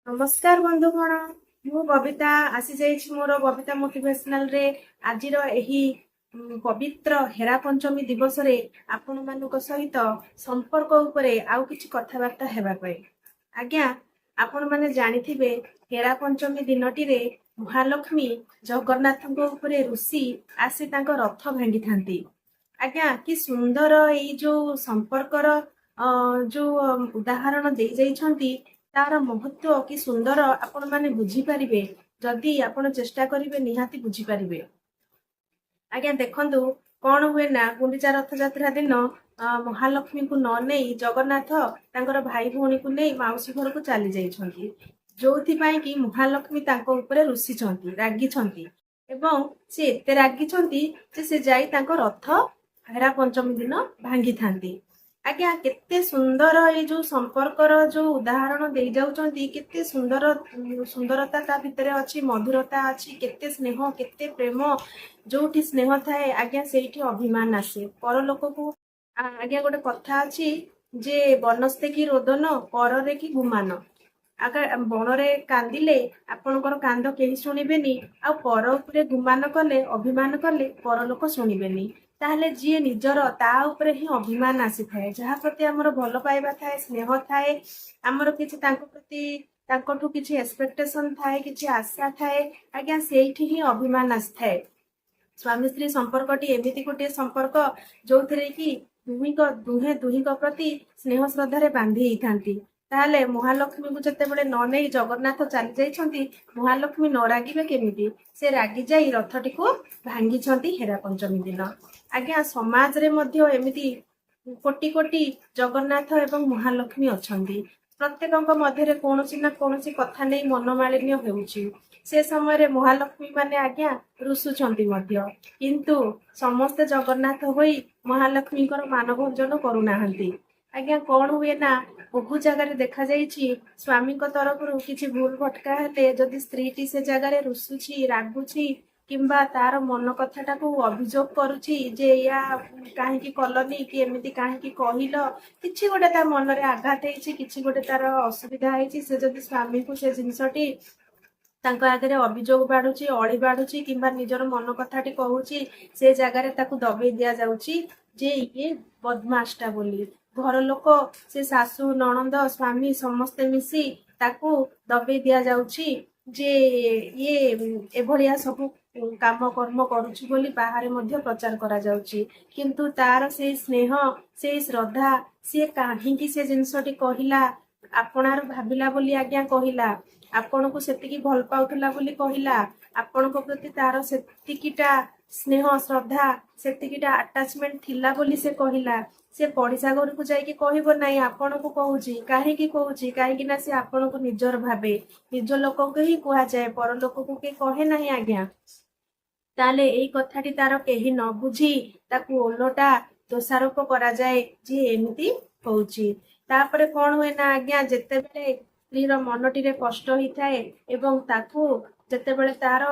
ନମସ୍କାର ବନ୍ଧୁଗଣ, ମୁଁ ବବିତା ଆସିଯାଇଛି ମୋର ବବିତା ମୋଟିଭେସନାଲରେ। ଆଜିର ଏହି ପବିତ୍ର ହେରା ପଞ୍ଚମୀ ଦିବସରେ ଆପଣମାନଙ୍କ ସହିତ ସମ୍ପର୍କ ଉପରେ ଆଉ କିଛି କଥାବାର୍ତ୍ତା ହେବା ପାଇଁ। ଆଜ୍ଞା, ଆପଣମାନେ ଜାଣିଥିବେ, ହେରା ପଞ୍ଚମୀ ଦିନଟିରେ ମହାଲକ୍ଷ୍ମୀ ଜଗନ୍ନାଥଙ୍କ ଉପରେ ରୁଷି ଆସି ତାଙ୍କ ରଥ ଭାଙ୍ଗିଥାନ୍ତି। ଆଜ୍ଞା, କି ସୁନ୍ଦର ଏଇ ଯୋଉ ସମ୍ପର୍କର ଯୋଉ ଉଦାହରଣ ଦେଇଯାଇଛନ୍ତି, ତାର ମହତ୍ଵ କି ସୁନ୍ଦର ଆପଣମାନେ ବୁଝିପାରିବେ। ଯଦି ଆପଣ ଚେଷ୍ଟା କରିବେ, ନିହାତି ବୁଝିପାରିବେ। ଆଜ୍ଞା ଦେଖନ୍ତୁ, କଣ ହୁଏ ନା ଗୁଣ୍ଡିଚା ରଥଯାତ୍ରା ଦିନ ମହାଲକ୍ଷ୍ମୀଙ୍କୁ ନ ନେଇ ଜଗନ୍ନାଥ ତାଙ୍କର ଭାଇ ଭଉଣୀକୁ ନେଇ ମାଉସୀ ଘରକୁ ଚାଲି ଯାଇଛନ୍ତି, ଯୋଉଥିପାଇଁ କି ମହାଲକ୍ଷ୍ମୀ ତାଙ୍କ ଉପରେ ରୁଷିଛନ୍ତି, ରାଗିଛନ୍ତି ଏବଂ ସେ ଏତେ ରାଗିଛନ୍ତି ଯେ ସେ ଯାଇ ତାଙ୍କ ରଥ ହେରା ପଞ୍ଚମୀ ଦିନ ଭାଙ୍ଗିଥାନ୍ତି। ଆଜ୍ଞା, କେତେ ସୁନ୍ଦର ଏଇ ଯୋଉ ସମ୍ପର୍କର ଯୋଉ ଉଦାହରଣ ଦେଇ ଯାଉଛନ୍ତି, କେତେ ସୁନ୍ଦର ସୁନ୍ଦରତା ତା ଭିତରେ ଅଛି, ମଧୁରତା ଅଛି, କେତେ ସ୍ନେହ, କେତେ ପ୍ରେମ। ଯୋଉଠି ସ୍ନେହ ଥାଏ ଆଜ୍ଞା, ସେଇଠି ଅଭିମାନ ଆସେ ପରଲୋକକୁ। ଆଜ୍ଞା, ଗୋଟେ କଥା ଅଛି ଯେ ବନସ୍ତେ କି ରୋଦନ, ପରରେ କି ଗୁମାନ। ଆଜ୍ଞା, ବଣରେ କାନ୍ଦିଲେ ଆପଣଙ୍କର କାନ୍ଦ କେହି ଶୁଣିବେନି, ଆଉ ପର ଉପରେ ଗୁମାନ କଲେ, ଅଭିମାନ କଲେ ପରଲୋକ ଶୁଣିବେନି। ତାହେଲେ ଯିଏ ନିଜର, ତା ଉପରେ ହିଁ ଅଭିମାନ ଆସିଥାଏ। ଯାହା ପ୍ରତି ଆମର ଭଲ ପାଇବା ଥାଏ, ସ୍ନେହ ଥାଏ, ଆମର କିଛି ତାଙ୍କ ପ୍ରତି, ତାଙ୍କଠୁ କିଛି ଏକ୍ସପେକ୍ଟେସନ ଥାଏ, କିଛି ଆଶା ଥାଏ, ଆଜ୍ଞା ସେଇଠି ହିଁ ଅଭିମାନ ଆସିଥାଏ। ସ୍ୱାମୀ ସ୍ତ୍ରୀ ସମ୍ପର୍କଟି ଏମିତି ଗୋଟିଏ ସମ୍ପର୍କ, ଯୋଉଥିରେ କି ଦୁହେଁ ଦୁହିଁଙ୍କ ପ୍ରତି ସ୍ନେହ ଶ୍ରଦ୍ଧାରେ ବାନ୍ଧି ହେଇଥାନ୍ତି। ତାହେଲେ ମହାଲକ୍ଷ୍ମୀଙ୍କୁ ଯେତେବେଳେ ନ ନେଇ ଜଗନ୍ନାଥ ଚାଲି ଯାଇଛନ୍ତି, ମହାଲକ୍ଷ୍ମୀ ନ ରାଗିବେ କେମିତି? ସେ ରାଗି ଯାଇ ରଥଟିକୁ ଭାଙ୍ଗିଛନ୍ତି ହେରା ପଞ୍ଚମୀ ଦିନ। ଆଜ୍ଞା, ସମାଜରେ ମଧ୍ୟ ଏମିତି କୋଟି କୋଟି ଜଗନ୍ନାଥ ଏବଂ ମହାଲକ୍ଷ୍ମୀ ଅଛନ୍ତି। ପ୍ରତ୍ୟେକଙ୍କ ମଧ୍ୟରେ କୌଣସି ନା କୌଣସି କଥା ନେଇ ମନମାଳିନ୍ୟ ହେଉଛି। ସେ ସମୟରେ ମହାଲକ୍ଷ୍ମୀ ମାନେ ଆଜ୍ଞା ରୁଷୁଛନ୍ତି ମଧ୍ୟ, କିନ୍ତୁ ସମସ୍ତେ ଜଗନ୍ନାଥ ହୋଇ ମହାଲକ୍ଷ୍ମୀଙ୍କର ମାନଭଞ୍ଜନ କରୁନାହାନ୍ତି। ଆଜ୍ଞା, କଣ ହୁଏ ନା ବହୁ ଜାଗାରେ ଦେଖାଯାଇଛି, ସ୍ୱାମୀଙ୍କ ତରଫରୁ କିଛି ଭୁଲ ଭଟକା ହେଲେ ଯଦି ସ୍ତ୍ରୀଟି ସେ ଜାଗାରେ ରୁଷୁଛି, ରାଗୁଛି କିମ୍ବା ତାର ମନ କଥାଟାକୁ ଅଭିଯୋଗ କରୁଛି ଯେ ଏଇଆ କାହିଁକି କଲନି କି ଏମିତି କାହିଁକି କହିଲ, କିଛି ଗୋଟେ ତା ମନରେ ଆଘାତ ହେଇଛି, କିଛି ଗୋଟେ ତାର ଅସୁବିଧା ହେଇଛି, ସେ ଯଦି ସ୍ୱାମୀକୁ ସେ ଜିନିଷଟି ତାଙ୍କ ଆଗରେ ଅଭିଯୋଗ ବାଢୁଛି, ଅଳି ବାଢୁଛି କିମ୍ବା ନିଜର ମନ କଥାଟି କହୁଛି, ସେ ଜାଗାରେ ତାକୁ ଦବେଇ ଦିଆଯାଉଛି ଯେ ଇଏ ବଦମାସଟା ବୋଲି। ଘର ଲୋକ, ସେ ଶାଶୁ, ନଣନ୍ଦ, ସ୍ୱାମୀ ସମସ୍ତେ ମିଶି ତାକୁ ଦବେଇ ଦିଆଯାଉଛି ଯେ ଇଏ ଏଭଳିଆ ସବୁ କାମ କର୍ମ କରୁଛି ବୋଲି ବାହାରେ ମଧ୍ୟ ପ୍ରଚାର କରାଯାଉଛି। କିନ୍ତୁ ତାର ସେଇ ସ୍ନେହ, ସେଇ ଶ୍ରଦ୍ଧା, ସିଏ କାହିଁକି ସେ ଜିନିଷଟି କହିଲା? ଆପଣାର ଭାବିଲା ବୋଲି ଆଜ୍ଞା କହିଲା। ଆପଣଙ୍କୁ ସେତିକି ଭଲ ପାଉଥିଲା ବୋଲି କହିଲା। ଆପଣଙ୍କ ପ୍ରତି ତାର ସେତିକିଟା ସ୍ନେହ ଶ୍ରଦ୍ଧା, ସେତିକିଟା ଆଟାଚମେଣ୍ଟ ଥିଲା ବୋଲି ସେ କହିଲା। ସେ ପଡିଶା ଘରକୁ ଯାଇକି କହିବ ନାହିଁ, ଆପଣଙ୍କୁ କହୁଛି। କାହିଁକି କହୁଛି? କାହିଁକି ନା ସେ ଆପଣଙ୍କୁ ନିଜର ଭାବେ। ନିଜ ଲୋକଙ୍କୁ ହିଁ କୁହାଯାଏ, ପର ଲୋକକୁ କେହି କହେ ନାହିଁ ଆଜ୍ଞା। ତାହେଲେ ଏଇ କଥାଟି ତାର କେହି ନ ବୁଝି ତାକୁ ଓଲଟା ଦୋଷାରୋପ କରାଯାଏ ଯେ ଏମିତି ହଉଛି। ତାପରେ କଣ ହୁଏ ନା ଆଜ୍ଞା, ଯେତେବେଳେ ସ୍ତ୍ରୀର ମନଟିରେ କଷ୍ଟ ହେଇଥାଏ ଏବଂ ତାକୁ ଯେତେବେଳେ ତାର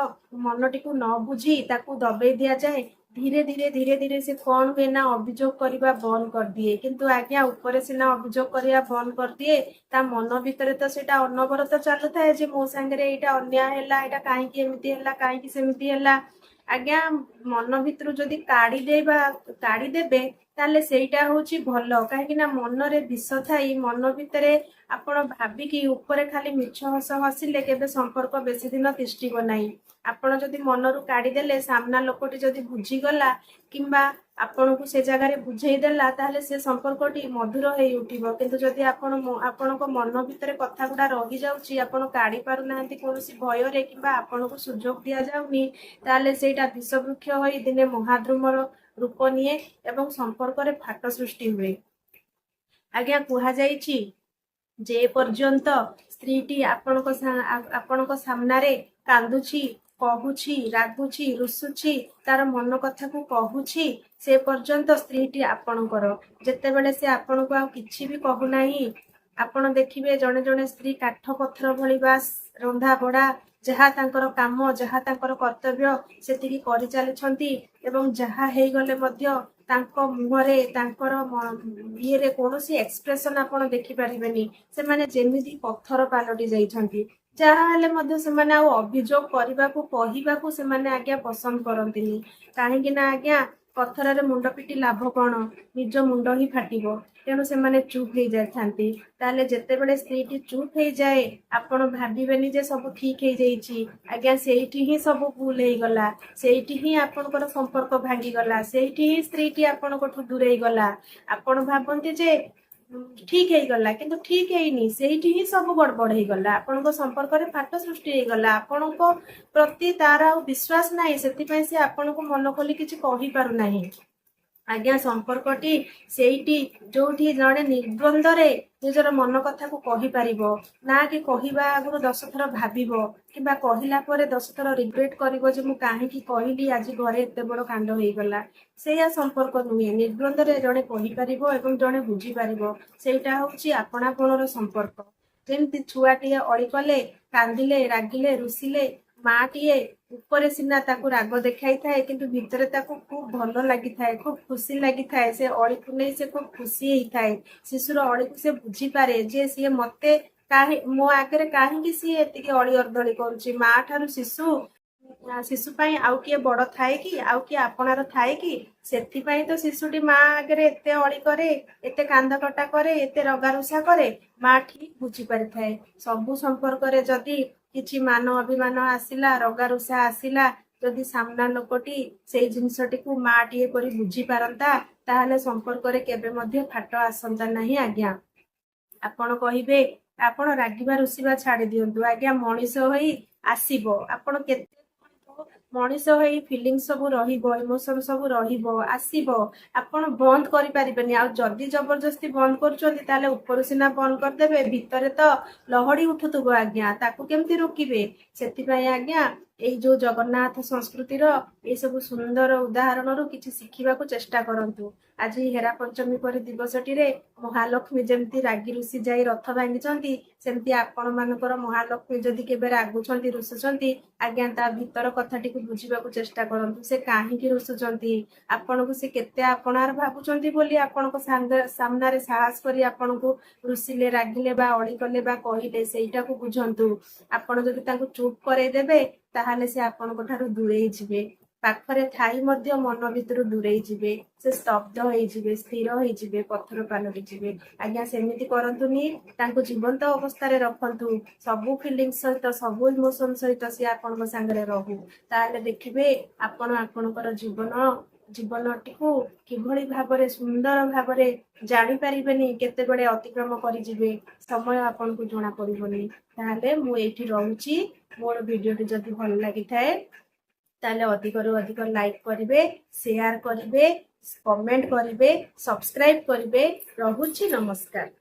ମନଟିକୁ ନ ବୁଝି ତାକୁ ଦବେଇ ଦିଆଯାଏ, ଧୀରେ ଧୀରେ ଧୀରେ ଧୀରେ ସେ କଣ ହୁଏ ନା ଅଭିଯୋଗ କରିବା ବନ୍ଦ କରିଦିଏ। କିନ୍ତୁ ଆଜ୍ଞା, ଉପରେ ସିନା ଅଭିଯୋଗ କରିବା ବନ୍ଦ କରିଦିଏ, ତା ମନ ଭିତରେ ତ ସେଇଟା ଅନବରତ ଚାଲୁଥାଏ ଯେ ମୋ ସାଙ୍ଗରେ ଏଇଟା ଅନ୍ୟାୟ ହେଲା, ଏଇଟା କାହିଁକି ଏମିତି ହେଲା, କାହିଁକି ସେମିତି ହେଲା। ଆଜ୍ଞା, ମନ ଭିତରୁ ଯଦି କାଢିଦେବେ, ତାହେଲେ ସେଇଟା ହଉଛି ଭଲ। କାହିଁକି ନା ମନରେ ବିଷ ଥାଇ, ମନ ଭିତରେ ଆପଣ ଭାବିକି ଉପରେ ଖାଲି ମିଛ ହସ ହସିଲେ କେବେ ସମ୍ପର୍କ ବେଶୀ ଦିନ ତିଷ୍ଠିବ ନାହିଁ। ଆପଣ ଯଦି ମନରୁ କାଢିଦେଲେ, ସାମ୍ନା ଲୋକଟି ଯଦି ବୁଝିଗଲା କିମ୍ବା ଆପଣଙ୍କୁ ସେ ଜାଗାରେ ବୁଝେଇ ଦେଲା, ତାହେଲେ ସେ ସମ୍ପର୍କଟି ମଧୁର ହେଇ ଉଠିବ। କିନ୍ତୁ ଯଦି ଆପଣ ଆପଣଙ୍କ ମନ ଭିତରେ କଥା ଗୁଡା ରହିଯାଉଛି, ଆପଣ କାଢି ପାରୁନାହାନ୍ତି କୌଣସି ଭୟରେ କିମ୍ବା ଆପଣଙ୍କୁ ସୁଯୋଗ ଦିଆଯାଉନି, ତାହେଲେ ସେଇଟା ବିଷବୃକ୍ଷ ହୋଇ ଦିନେ ମହାଦ୍ରୁମର ରୂପ ନିଏ ଏବଂ ସମ୍ପର୍କରେ ଫାଟ ସୃଷ୍ଟି ହୁଏ। ଆଜ୍ଞା, କୁହାଯାଇଛି, ଯେ ପର୍ଯ୍ୟନ୍ତ ସ୍ତ୍ରୀଟି ଆପଣଙ୍କ ସାମ୍ନାରେ କାନ୍ଦୁଛି, କହୁଛି, ରାଗୁଛି, ରୁଷୁଛି, ତାର ମନ କଥାକୁ କହୁଛି, ସେ ପର୍ଯ୍ୟନ୍ତ ସ୍ତ୍ରୀଟି ଆପଣଙ୍କର। ଯେତେବେଳେ ସେ ଆପଣଙ୍କୁ ଆଉ କିଛି ବି କହୁନାହିଁ, ଆପଣ ଦେଖିବେ ଜଣେ ଜଣେ ସ୍ତ୍ରୀ କାଠ ପଥର ଭଳି, ବାସ୍ ରନ୍ଧା ବଢା ଯାହା ତାଙ୍କର କାମ, ଯାହା ତାଙ୍କର କର୍ତ୍ତବ୍ୟ ସେତିକି କରିଚାଲିଛନ୍ତି ଏବଂ ଯାହା ହେଇଗଲେ ମଧ୍ୟ ତାଙ୍କ ମୁହଁରେ, ତାଙ୍କର ଇଏରେ କୌଣସି ଏକ୍ସପ୍ରେସନ ଆପଣ ଦେଖିପାରିବେନି। ସେମାନେ ଯେମିତି ପଥର ପାଲଟି ଯାଇଛନ୍ତି। ଯାହା ହେଲେ ମଧ୍ୟ ସେମାନେ ଆଉ ଅଭିଯୋଗ କରିବାକୁ, କହିବାକୁ ସେମାନେ ଆଜ୍ଞା ପସନ୍ଦ କରନ୍ତିନି। କାହିଁକି ନା ଆଜ୍ଞା, ପଥରରେ ମୁଣ୍ଡ ପିଟି ଲାଭ କଣ? ନିଜ ମୁଣ୍ଡ ହିଁ ଫାଟିବ। ତେଣୁ ସେମାନେ ଚୁପ୍ ହେଇଯାଇଥାନ୍ତି। ତାହେଲେ ଯେତେବେଳେ ସ୍ତ୍ରୀଟି ଚୁପ୍ ହେଇଯାଏ, ଆପଣ ଭାବିବେନି ଯେ ସବୁ ଠିକ ହେଇଯାଇଛି। ଆଜ୍ଞା, ସେଇଠି ହିଁ ସବୁ ଭୁଲ ହେଇଗଲା, ସେଇଠି ହିଁ ଆପଣଙ୍କର ସମ୍ପର୍କ ଭାଙ୍ଗିଗଲା, ସେଇଠି ହିଁ ସ୍ତ୍ରୀଟି ଆପଣଙ୍କଠୁ ଦୂରେଇ ଗଲା। ଆପଣ ଭାବନ୍ତି ଯେ ଠିକ ହେଇଗଲା, କିନ୍ତୁ ଠିକ ହେଇନି। ସେଇଠି ହିଁ ସବୁ ଗଡବଡ ହେଇଗଲା, ଆପଣଙ୍କ ସମ୍ପର୍କରେ ଫାଟ ସୃଷ୍ଟି ହେଇଗଲା। ଆପଣଙ୍କ ପ୍ରତି ତାର ଆଉ ବିଶ୍ୱାସ ନାହିଁ, ସେଥିପାଇଁ ସେ ଆପଣଙ୍କୁ ମନ ଖୋଲି କିଛି କହିପାରୁନାହିଁ। ଆଜ୍ଞା, ସମ୍ପର୍କଟି ସେଇଠି ଯୋଉଠି ଜଣେ ନିର୍ଦ୍ୱନ୍ଦ୍ୱରେ ନିଜର ମନ କଥାକୁ କହିପାରିବ, ନା କି କହିବା ଆଗରୁ 10 ଥର ଭାବିବ କିମ୍ବା କହିଲା ପରେ 10 ଥର ରିଗ୍ରେଟ କରିବ ଯେ ମୁଁ କାହିଁକି କହିଲି, ଆଜି ଘରେ ଏତେ ବଡ କାଣ୍ଡ ହେଇଗଲା। ସେଇଆ ସମ୍ପର୍କ ନୁହେଁ। ନିର୍ଦ୍ୱନ୍ଦ୍ୱରେ ଜଣେ କହିପାରିବ ଏବଂ ଜଣେ ବୁଝିପାରିବ, ସେଇଟା ହଉଛି ଆପଣାପଣର ସମ୍ପର୍କ। ଯେମିତି ଛୁଆଟିଏ ଅଳି କଲେ, କାନ୍ଦିଲେ, ରାଗିଲେ, ରୁଷିଲେ, ମାଟିଏ ଉପରେ ସିନା ତାକୁ ରାଗ ଦେଖାଇଥାଏ, କିନ୍ତୁ ଭିତରେ ତାକୁ ଖୁବ ଭଲ ଲାଗିଥାଏ, ଖୁବ ଖୁସି ଲାଗିଥାଏ। ସେ ଅଳିକୁ ନେଇ ସେ ଖୁବ ଖୁସି ହେଇଥାଏ। ଶିଶୁର ଅଳିକୁ ସେ ବୁଝିପାରେ ଯେ ସିଏ ମତେ କାହିଁ, ମୋ ଆଗରେ କାହିଁକି ସିଏ ଏତିକି ଅଳି ଅର୍ଦ୍ଦଳି କରୁଛି। ମା ଠାରୁ ଶିଶୁ ପାଇଁ ଆଉ କିଏ ବଡ ଥାଏ କି? ଆଉ କିଏ ଆପଣାର ଥାଏ କି? ସେଥିପାଇଁ ତ ଶିଶୁଟି ମା ଆଗରେ ଏତେ ଅଳି କରେ, ଏତେ କାନ୍ଦ କଟା କରେ, ଏତେ ରଗାରୁଷା କରେ। ମା ଠିକ ବୁଝିପାରିଥାଏ। ସବୁ ସମ୍ପର୍କରେ ଯଦି କିଛି ମାନ ଅଭିମାନ ଆସିଲା, ରଗାରୁଷା ଆସିଲା, ଯଦି ସାମ୍ନା ଲୋକଟି ସେଇ ଜିନିଷଟିକୁ ମାଟିଏ ପରି ବୁଝିପାରନ୍ତା, ତାହେଲେ ସମ୍ପର୍କରେ କେବେ ମଧ୍ୟ ଫାଟ ଆସନ୍ତା ନାହିଁ। ଆଜ୍ଞା, ଆପଣ କହିବେ, ଆପଣ ରାଗିବା ରୁଷିବା ଛାଡି ଦିଅନ୍ତୁ। ଆଜ୍ଞା, ମଣିଷ ହୋଇ ଆସିବ। ଆପଣ କେତେ ମଣିଷ ହେଇ ଫିଲିଙ୍ଗ ସବୁ ରହିବ, ଇମୋସନ ସବୁ ରହିବ, ଆସିବ। ଆପଣ ବନ୍ଦ କରିପାରିବେନି। ଆଉ ଯଦି ଜବରଦସ୍ତି ବନ୍ଦ କରୁଛନ୍ତି, ତାହେଲେ ଉପରୁ ସିନା ବନ୍ଦ କରିଦେବେ, ଭିତରେ ତ ଲହଡି ଉଠୁଥିବ ଆଜ୍ଞା, ତାକୁ କେମିତି ରୋକିବେ? ସେଥିପାଇଁ ଆଜ୍ଞା, ଏଇ ଯୋଉ ଜଗନ୍ନାଥ ସଂସ୍କୃତିର ଏଇ ସବୁ ସୁନ୍ଦର ଉଦାହରଣରୁ କିଛି ଶିଖିବାକୁ ଚେଷ୍ଟା କରନ୍ତୁ। ଆଜି ହେରା ପଞ୍ଚମୀ ପରି ଦିବସଟିରେ ମହାଲକ୍ଷ୍ମୀ ଯେମିତି ରାଗି ରୁଷି ଯାଇ ରଥ ଭାଙ୍ଗିଛନ୍ତି, ସେମିତି ଆପଣ ମାନଙ୍କର ମହାଲକ୍ଷ୍ମୀ ଯଦି କେବେ ରାଗୁଛନ୍ତି, ରୁଷୁଛନ୍ତି, ଆଜ୍ଞା, ତା ଭିତର କଥାଟିକୁ ବୁଝିବାକୁ ଚେଷ୍ଟା କରନ୍ତୁ। ସେ କାହିଁକି ରୁଷୁଛନ୍ତି? ଆପଣଙ୍କୁ ସେ କେତେ ଆପଣାର ଭାବୁଛନ୍ତି ବୋଲି ଆପଣଙ୍କ ସାମ୍ନାରେ ସାହସ କରି ଆପଣଙ୍କୁ ରୁଷିଲେ, ରାଗିଲେ ବା ଅଳି କଲେ ବା କହିଲେ, ସେଇଟାକୁ ବୁଝନ୍ତୁ। ଆପଣ ଯଦି ତାଙ୍କୁ ଚୁପ୍ କରେଇଦେବେ, ତାହେଲେ ସେ ଆପଣଙ୍କ ଠାରୁ ଦୂରେଇ ଯିବେ। ପାଖରେ ଥାଇ ମଧ୍ୟ ମନ ଭିତରୁ ଦୂରେଇ ଯିବେ। ସେ ସ୍ତବ୍ଧ ହେଇଯିବେ, ସ୍ଥିର ହେଇଯିବେ, ପଥର ପାଲଟି ଯିବେ। ଆଜ୍ଞା, ସେମିତି କରନ୍ତୁନି। ତାଙ୍କୁ ଜୀବନ୍ତ ଅବସ୍ଥାରେ ରଖନ୍ତୁ। ସବୁ ଫିଲିଙ୍ଗ ସହିତ, ସବୁ ଇମୋସନ ସହିତ ସିଏ ଆପଣଙ୍କ ସାଙ୍ଗରେ ରହୁ। ତାହେଲେ ଦେଖିବେ ଆପଣ ଆପଣଙ୍କର ଜୀବନଟିକୁ କିଭଳି ଭାବରେ ସୁନ୍ଦର ଭାବରେ ଜାଣିପାରିବେନି କେତେବେଳେ ଅତିକ୍ରମ କରିଯିବେ ସମୟ, ଆପଣଙ୍କୁ ଜଣା ପଡିବନି। ତାହେଲେ ମୁଁ ଏଇଠି ରହୁଛି। ମୋର ଭିଡିଓଟି ଯଦି ଭଲ ଲାଗିଥାଏ, ତାହେଲେ ଅଧିକରୁ ଅଧିକ ଲାଇକ୍ କରିବେ, ସେୟାର କରିବେ, କମେଣ୍ଟ କରିବେ, ସବସ୍କ୍ରାଇବ କରିବେ। ରହୁଛି, ନମସ୍କାର।